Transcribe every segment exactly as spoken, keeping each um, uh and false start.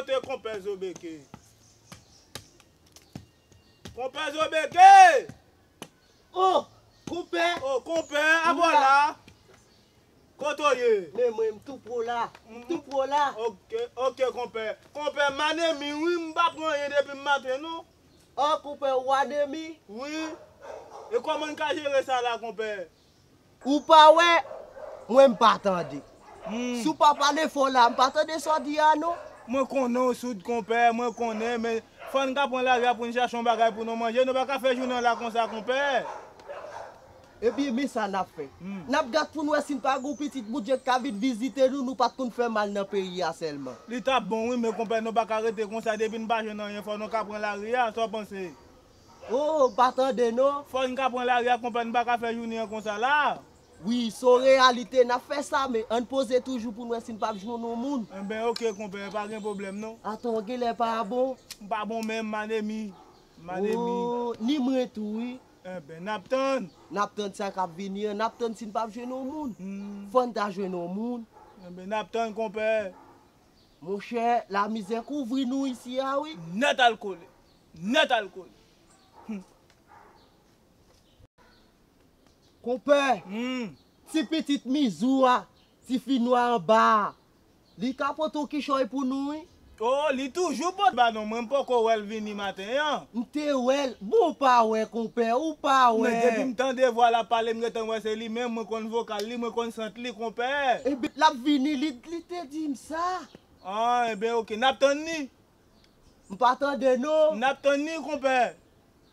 Kote konpè Zobeke? Konpè Zobeke! Oh, konpè! Oh, konpè, abò la! Kote w ye? Men mwen, m tou pwo la. M tou pwo la. Ok, ok, konpè. Konpè, m anemi, wi, m pa pran anyen depi m maten, non. Oh, konpè, ou anemi? Wi. E kòman n ka jere sa la, konpè? Ou pa wè, mwen m pa tande. Hmm. Si w pa pale fò la, m pa tande sa w di a non. Mwen konnen w soud, konpè, mwen konnen, men fò n ka pran lari a pou n chache yon bagay pou nou manje. Nou pa ka fè jounen an la konsa, konpè. Epi, men sa n ap fè. Hmm. N ap gad pou n wè si n pa gen yon pitit Bondye k ka vin vizite nou, nou pa t konn fè mal nan peyi a sèlman. Li t ap bon, wi, men konpè, nou pa ka rete konsa. Depi n pa jwenn anyen, fò nou ka pran lari a. Sa w panse? Oh, m pa tande non. Fò n ka pran lari a, konpè, n pa ka fè jounen an konsa la. Wi, se yon reyalite, n ap fè sa, men ann poze toujou pou n wè si n p ap jwenn yon moun. Enben, oke, konpè, pa gen pwoblèm non. Atan, w genlè pa bon. M pa bon menm, m anemi. M anemi. Oh, ni mwen tou, wi. Enben, n ap tann. N ap tann sa k ap vini an, n ap tann si n p ap jwenn yon moun. Hmm. Fò n ta jwenn yon moun. Enben, n ap tann, konpè. Monchè, lamizè kouvri nou isi a, wi. Nèt al kole. Nèt al kole. Hmm. Konpè, hmm, ti pitit Mizou a, ti fi nwa anba a, li ka pote yon kichòy pou nou, wi. Oh, li toujou pote ba non, mwen m poko wè l vini maten an. M te wè l, bon, ou pa wè, konpè, ou pa wè. Men depi m tande vwa l ap pale, m gentan wè se li menm, mwen konn vokal li, mwen konn sant li, konpè. Ebyen, l ap vini, li, li te di m sa. Ah, enben, oke, n ap tann li. M pa tande, non. N ap tann li, konpè.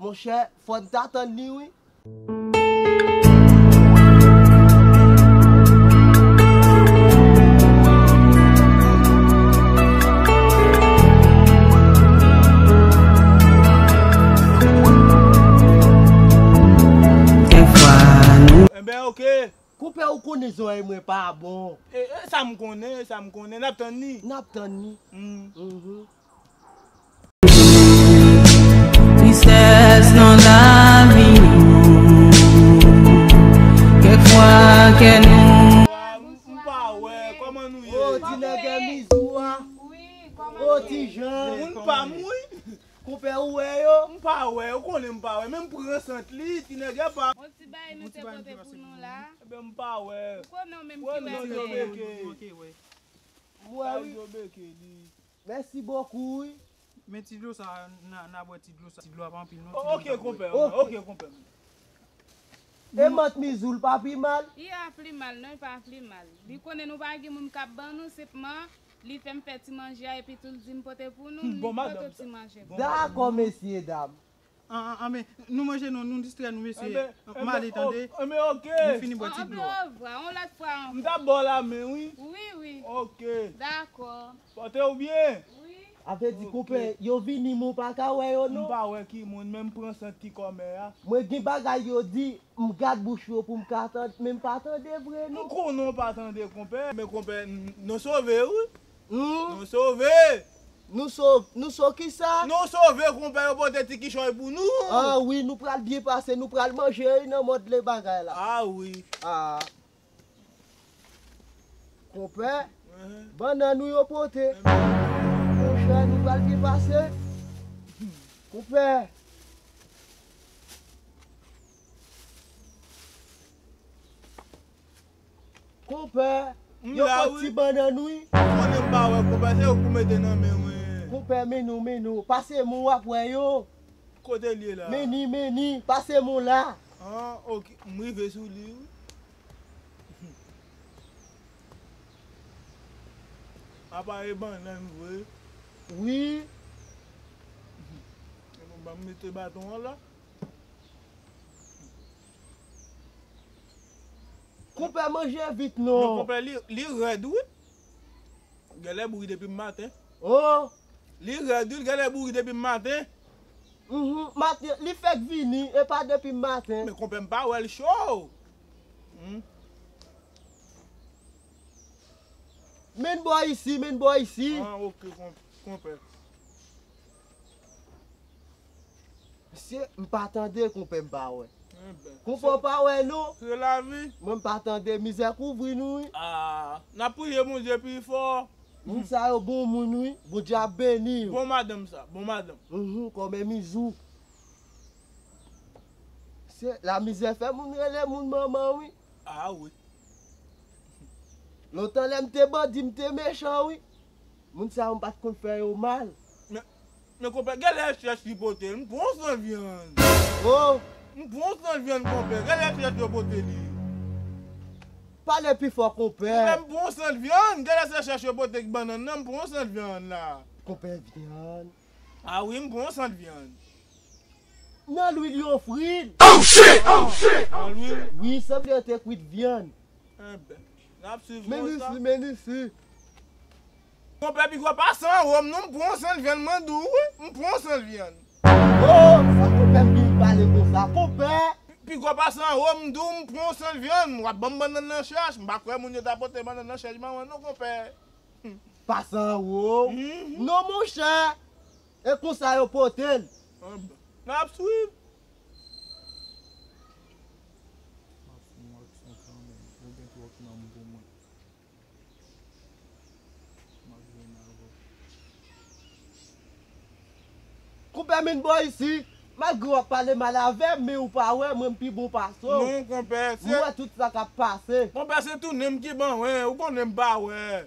Monchè, fò n ta tann li, wi. Enben, oke. Konpè, ou konnen zòrèy mwen pa bon. E, e, sa m konnen, sa m konnen. N ap tann li. N ap tann li. Hmm. Mhm. Tristès nan lavi nou. Kèk fwa kè nou. M pa wè, kòman nou ye? Oh, ti nèg Mizou a. Wi, kòman nou ye? Oh, ti Jan. Moun pa m, wi. Konpè, ou wè yo? M pa wè, ou konnen m pa wè. Men m pran sant li, ti nèg pa. Yon ti bagay nou te pote pou nou la. Ebyen, m pa wè. Ou konnen w menm ki lè fè. Mwen wi. Mèsi bokou, wi. Men ti dlo sa, n a, n a bwè ti dlo sa. Ti dlo a pa anpil, non. Ti dlo sa. Oke, konpè, oke, konpè. E mant Mizou, l pa pi mal? Li pa pi mal, non, li pa pi mal. Li konnen nou pa gen moun k ap ban nou, senpman, li fè m fè ti manje a, epi tou l di m pote pou nou, m pote ti manje pou nou. Dakò, mesyedam. An, an, an, men, nou manje non, nou distrè nou, mesye. M ale, tande. Enben, oke. Nou fini bwè ti dlo a. An, anpil orevwa, yon lòt fwa ankò. M t ap ba w lamen, wi. Wi, wi. Oke. Dakò. Pote w byen. Wi. A vle di, konpè, yo vini, men w pa ka wè yo, non? M pa wè ki moun, men m pran sant ti kòmè a. Mwen gen bagay yo di, m gad bouch yo pou m ka tande, men m pa tande vre, non. M konnen w pa tande, konpè. Men, konpè, n-, nou sove, wi. Hmm? Nou sove! Nou sov-, nou sov kisa? Nou sove, konpè, yo pote ti kichòy pou nou. Ah wi, nou pral byen pase, nou pral manje, wi, nan mòd le bagay la. Ah wi. Ah. Konpè, mhm, bannann nou yo pote. Monchè, nou pral byen pase. Konpè. Konpè, yo pot ti bannann, wi. M la, wi. Ou konnen m pa wè, konpè, se yo k pou mete nan men mwen. Konpè, men nou, men nou. Pase men w ap wè yo. Kote l ye la? Men ni, men ni. Pase men w la. Ah, oke. M rive sou li, wi. Apa e bannann vre? Wi. E bon, ban m mete baton an la. Konpè, manje vit non. Non, konpè, li, li rèd, wi. Genlè bouri depi maten. Oh! Li rèd, wi, genlè bouri depi maten. Mhm, maten, li fèk vini, e pa depi maten. Men konpè, m pa wè l cho. Hmm. Men bò isi, men bò isi. Ah, oke, konpè. Mesye, m pa tande, konpè, m pa wè. Enben, konpè, w pa wè, non? Se lavi. Mwen, m pa tande, mizè kouvri nou, wi. Ah, n ap priye Bondye pi fò. Moun sa yo bon moun wi, Bondye ap beni yo. Bon madanm sa, bon madanm. Mhm, kòmè mizou. Se lamizè fè moun rele moun manman wi. Ah wi. Lontan lè m te bandi, m te mechan wi. Moun sa yo m pa t konn fè yo mal. Men, men konpè, genlè chèch li pote l, m pran yon sant vyann. Oh! M pran yon sant vyann, konpè, genlè chèch yo pote li. Pale pi fò, konpè. Konpè, m pran yon sant vyann, genlè se chèch yo pote k bannann nan, m pran yon sant vyann la. Konpè vyann. Ah wi, m pran yon sant vyann. Nan lwil yo fri l. Oh shit! Oh shit! Nan lwil? Wi, sanble yo te kwit vyann. Enben, n ap swiv konsa. Men isi, men isi. Konpè, piga w pase anwo m non, m pran yon sant vyann, mwen di w wi, m pran yon sant vyann. Oh, sa konpè m vin pale konsa, konpè. Piga w pase anwo m, m di w m pran yon sant vyann, w ap ban m bannann nan chèch, m pa kwè moun yo ta pote bannann nan chèch manman non, konpè. Pase anwo. Mhm. Non, monchè. E konsa yo pote l. Anben, n ap swiv. M ap fè yon aksyon kanmenm. Ou gen twòp nanm pou mwen. M ap jwenn avè w. Konpè, men bò isi. Malgre w ap pale mal avè m, men ou pa wè, mwen m pi bon pase w. Non, konpè, se... M wè tout sa k ap pase. Konpè, se tounen m ki ban wen, ou konnen m pa wè.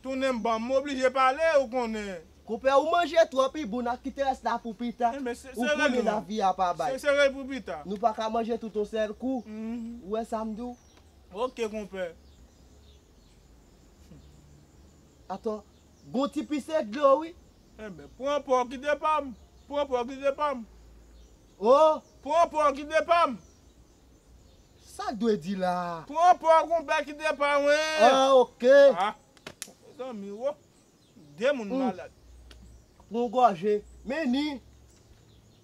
Tounen m ban m, m oblije pale, ou konnen. Konpè, ou manje twòp, wi, bon, n a kite rès la pou pita. Enben, se, ou konnen lavi a pa bay. Se, se rèy pou pita. Nou pa ka manje tout yon sèl kou. Mhm. Ou wè sa m di w? Ok, konpè. Atò, gon ti pise dlo, wi. Enben, pran pò, kite pa m. Pran pò, kite pa m. Oh! Pran pò, kite pa m. Sa k dwe di la? Pran pò konpè kite pa mwen. Ah, ok. Ah, mezanmi, wo. De moun malad. Pran gòje. Men ni.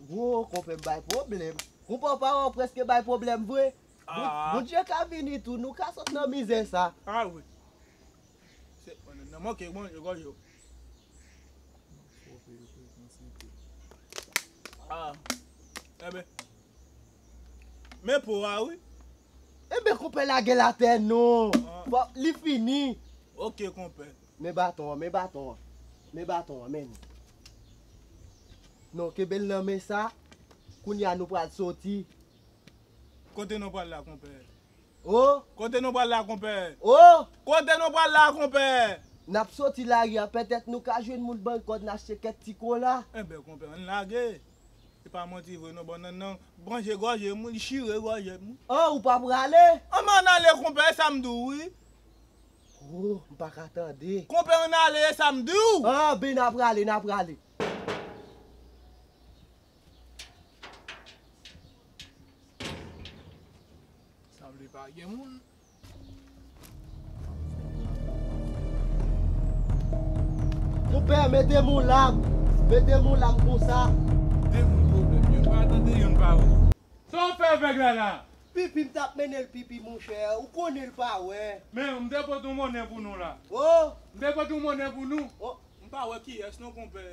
Wo, konpè bay pwoblèm. Konpè pa wè w prèske bay pwoblèm vre. Ah. Bondye ka vini tou, nou ka sot nan mizè sa. Ah, wi. Se, nan manke, bon, yo gòje w. Ah. Enben. Men po a, wi. Enben, konpè lage l atè non. Ah. Fò, li fini. Ok, konpè. Men baton an, men baton an. Men baton an, men li. Non, kenbe l nan men sa. Kounye a nou pral soti. Kote nou pral la, konpè? Oh! Kote nou pral la, konpè? Oh! Kote nou pral la, konpè? N ap soti lari a, petèt nou ka jwenn moun ban kòd n achte kèk ti kola. Enben, konpè, ann lage. Se pa manti vre, non, bannann nan manje gòje m, li chire gòje m. Oh, ou pa prale? Ann, ann ale, konpè, e sa m di w, wi. Oh, m pa ka tande. Konpè, ann ale, e sa m di w. Ah, ben, n a prale, n a prale. Sanble pa gen moun. Konpè, mete m yon lam. Mete m yon lam konsa. De moun pwoblèm, youn pa tande, youn pa wè. Sa w fè avèg la la? Pipi, m t ap mennen l pipi, monchè. Ou konnen l pa wè. Men, m te pote yon monnen pou nou la. Oh! M te pote yon monnen pou nou. Oh! M pa wè kiyès non, konpè.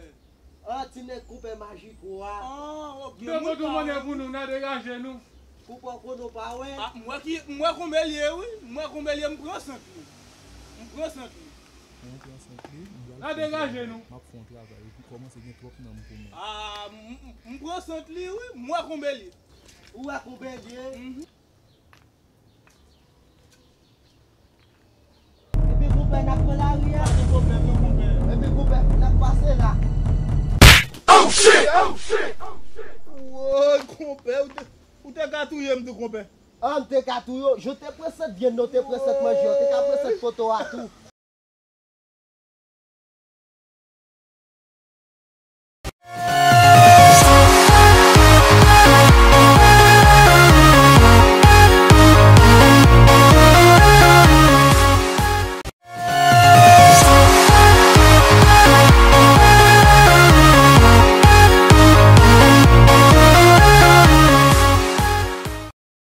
Ah, ti nèg konpè Majiko a. Ah, ok. M te pote yon monnen pou nou, n a degaje nou. Konpè w konnen w pa wè. Ah, m wè ki, m wè konbye l ye, wi. M wè konbye l ye, m pran sant li. M pran sant li. Mwen pran sant li, m pral fè yon travay. N a degaje nou. M ap fè yon travay, epi kòmanse gen twòp nanm pou mwen. Ah, m, m, m pran sant li, wi. M wè konbye l ye. Ou wè konbye l ye? Mhm. Epi konpè, n ap pran lari a. Pa gen pwoblèm non, konpè. Epi konpè, n ap pase la. Oh shit! Oh shit! Oh shit! Woy, konpè, ou te, ou te ka touye m tou, konpè. Ah, m te ka touye w. Jan w te pran sant vyann nan, w te pran sant manje, w te ka pran sant foto a tou.